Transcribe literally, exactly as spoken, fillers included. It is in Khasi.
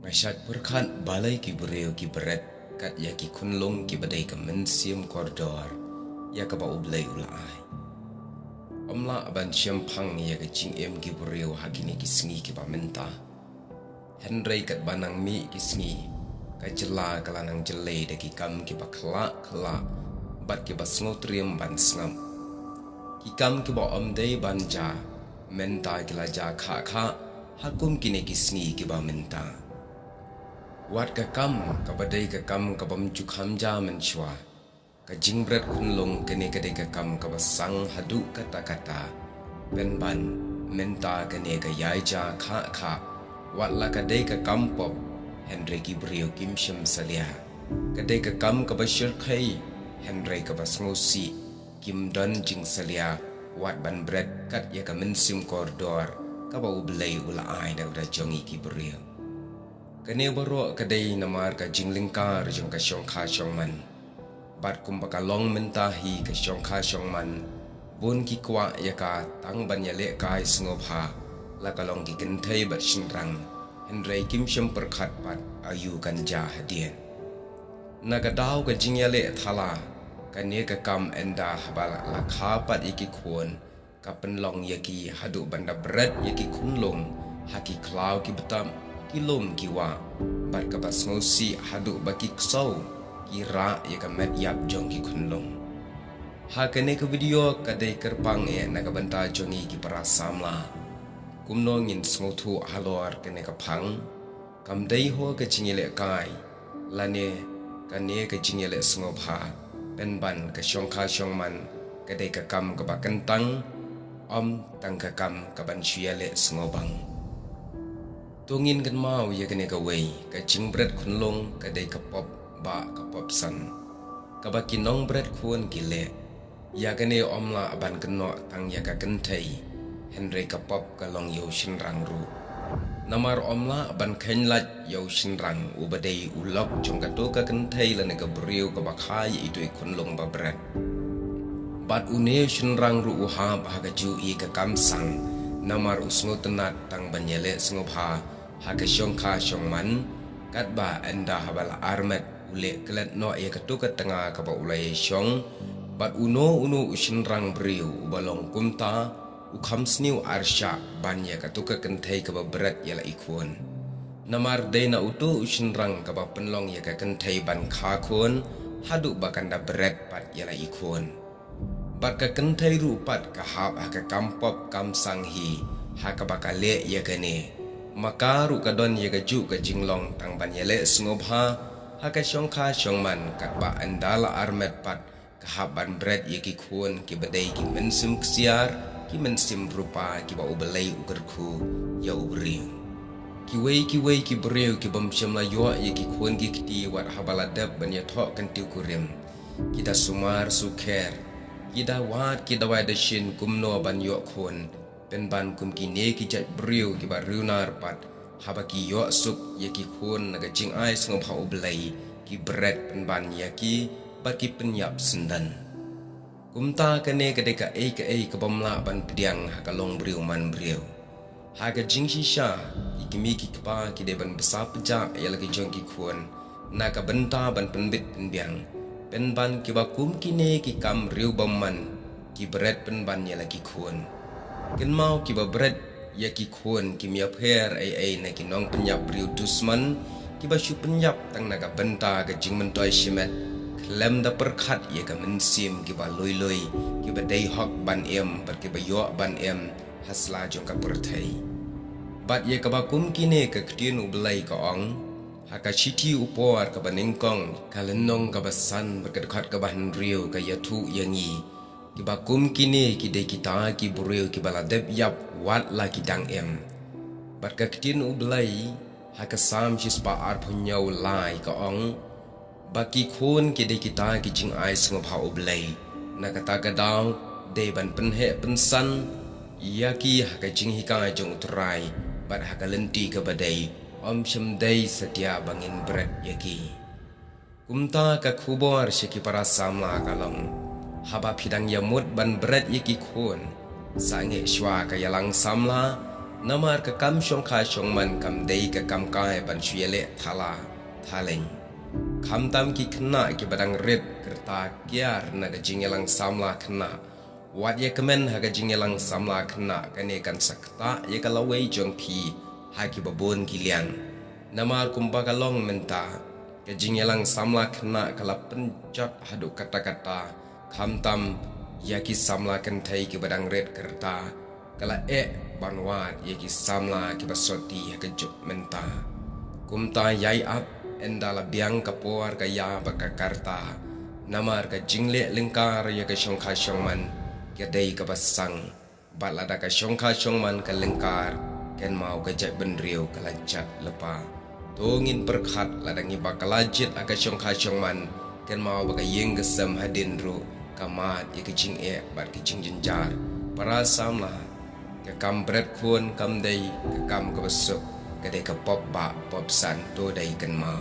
Nga shait pyrkhat balei ki briew ki bret kat ïa ki khunlung kiba dei ka mynsiem kordor ïa kaba U Blei u la ai. Ym lah ban shemphang ïa ka jingim ki briew ha kine ki sngi kiba mynta. Hynrei katba nang mih ki sngi, ka jylla ka la nang jyllei da ki kam kiba khlah khlah bad kiba sngewtriem ban sngap. Ki kam kiba ym dei ban jia mynta ki la jia khah khah ha kum kine ki sngi kiba mynta. Wat ka kam kaba dei ka kam kaba ym ju kham jia mynshuwa, ka jingbret khunlung kane ka dei ka kam kaba sang haduh katta katta. Pynban mynta kane ka ïai jia khah khah, wat la ka dei ka kam pop, hynrei ki briew kim shym salia. Ka dei ka kam kaba shyrkhei, hynrei kaba sngewsih, kim don jingsalia wat ban bret kat ïa ka mynsiem kordor kaba U Blei u la ai na ka bynta jong ngi ki briew. Kane baroh ka dei namar ka jinglyngkar jong ka shongkha shongman. Bad kumba ka long mynta hi ka shongkha shongman, bun ki kwah ïa ka tang ban ïalehkai sngewbha, la ka long ki kynthei bad shynrang, hynrei kim shym pyrkhat pat aïu kan jia hadien. Na ka daw ka jingïaleh thala, kane ka kam ynda haba la kha pat ïa ki khun, ka pynlong ïa ki haduh ban da bret ïa ki khunlung ha ki khlaw ki btap, ki lum ki wah, bad kaba sngewsih haduh ba ki ksew ki rah ïa ka met ïap jong ki khunlung. Ha kane ka video ka dei kyrpang eh na ka bynta jong ngi ki para samla. Kumno ngin sngewthuh halor kane ka phang? Kam dei ho ka jingïalehkai lane kane ka jingïaleh sngewbha, pynban ka shongkha shongman ka dei ka kam kaba kyntang, ym tang ka kam kaban shu ïaleh sngewbang. To ngin kynmaw ïa kane kawei, ka jingbret khunlung ka dei ka pop ba ka pop san kaba ki nongbret khun ki leh. Ïa kane ym lah ban kynnoh tang ïa ka kynthei, hynrei ka pop ka long ïa u shynrang ruh. Namar ym lah ban kheiñ lait ïa u shynrang uba dei u lok jong kato ka kynthei lane ka briew kaba kha ïa itu i khunlung ba bret. Bad une u shynrang ruh u hap ha kajuh hi ka kam sang, namar u sngewtynnat tang ban ïaleh sngewbha ha ka shongkha shongman, katba ynda haba la armet u leh klet noh ïa kato ka tnga kaba u la ïashong. Bad uno uno u shynrang briew uba long kumta, u kham sniew arshah ban ïa kato ka kynthei kaba bret ïa la i khun. Namar dei na uto u shynrang kaba pynlong ïa ka kynthei ban kha khun haduh ba kan da bret pat ïa la i khun. Bad ka kynthei ruh pat ka hap ha ka kam pop kam sang hi ha kaba ka leh ïa kane. Ma ka ruh ka don ïa kajuh ka jinglong tang ban ïaleh sngewbha ha ka shongkha shongman, katba ynda la armet pat ka hap ban bret ïa ki khun kiba dei ki mynsiem ksiar, ki mynsiem rupa kiba U Blei u kyrkhu ïa u briew. Kiwei kiwei ki briew ki bym shym la ïoh ïa ki khun ki kti wat haba la dep ban ïathoh kyntiew kurim, ki da sumar sukher, ki da wad ki dawai dashin kumno ban ïoh khun. Pynban kum kine ki jait briew kiba riewnar pat, haba ki ïoh suk ïa ki khun na ka jingai sngewbha U Blei, ki bret pynban ïa ki bad ki pynïap syndon. Kumta kane ka dei kaei kaei ka bym lah ban pdiang ha ka longbriew manbriew. Ha ka jingshisha, ki kmie ki kpa ki dei ban bsa pjah ïa la ki jong ki khun na ka bynta ban pynbit pynbiang. Pynban kiba kum kine ki kam riewbymman, ki bret pynban ïa la ki khun. Kynmaw, kiba bret ïa ki khun kim ïapher ei ei na ki nongpynïap briew dusman, kiba shu pynïap tang na ka bynta ka jingmyntoi shimet, khlem da pyrkhat ïa ka mynsiem kiba lui lui, kiba dei hok ban im bad kiba ïoh ban im ha sla jong ka pyrthei. Bad ïa kaba kum kine ka ktien U Blei ka ong ha ka shithi U Por kaba nyngkong, ka lynnong kaba san bad ka dkhot kaba hynriew ka ïathuh ïa ngi, kiba kum kine ki dei kita ki briew kiba la dep ïap wat la ki dang im. Bad ka ktien U Blei ha ka Salm shispah arphew hynñiew lai ka ong, ba ki khun ki dei kita ki jingai sngewbha U Blei. Na kata ka daw, dei ban pynheh pynsan ïa ki ha ka jinghikai jong U Trai bad ha ka lynti kaba dei, ym shym dei satia ba ngin bret ïa ki. Kumta ka khubor sha ki para samla ka long, haba phi dang ïamut ban bret ïa ki khun, sangeh shuwa ka ïalang samla, Namar ka kam shongkha shongman kam dei ka kam kai ban shu ïaleh thala thaleng. Khamtam ki khynnah kiba dang rit kyrta kiar na ka jingïalang samla khynnah. Wat ïa kmen ha ka jingïalang samla khynnah, kane kan sa ktah ïa ka lawei jong phi ha kiba bun ki liang. Namar kumba ka long mynta, ka jingïalang samla khynnah ka la pynjot haduh katta katta, khamtam ïa ki samla kynthei kiba dang rit kyrta, ka la eh ban wad ïa ki samla kiba soti ha ka juk mynta. Kumta ïai ap, ynda la biang ka por ka ïa bad ka karta. Namar ka jingleh lyngkar ïa ka shongkha shongman ka dei kaba sang. Bad lada ka shongkha shongman ka lyngkar, kynmaw ka jaitbynriew ka la jat lypa. To ngin pyrkhat, lada ngi bakla jied ha ka shongkha shongman, kynmaw ba ka ïing ka sem hadien ruh ka mad ïa ka jingeh bad ka jingjynjar. Para samla, ka kam bret khun kam dei ka kam kaba suk, ka dei ka pop bah pop san, to dei kynmaw.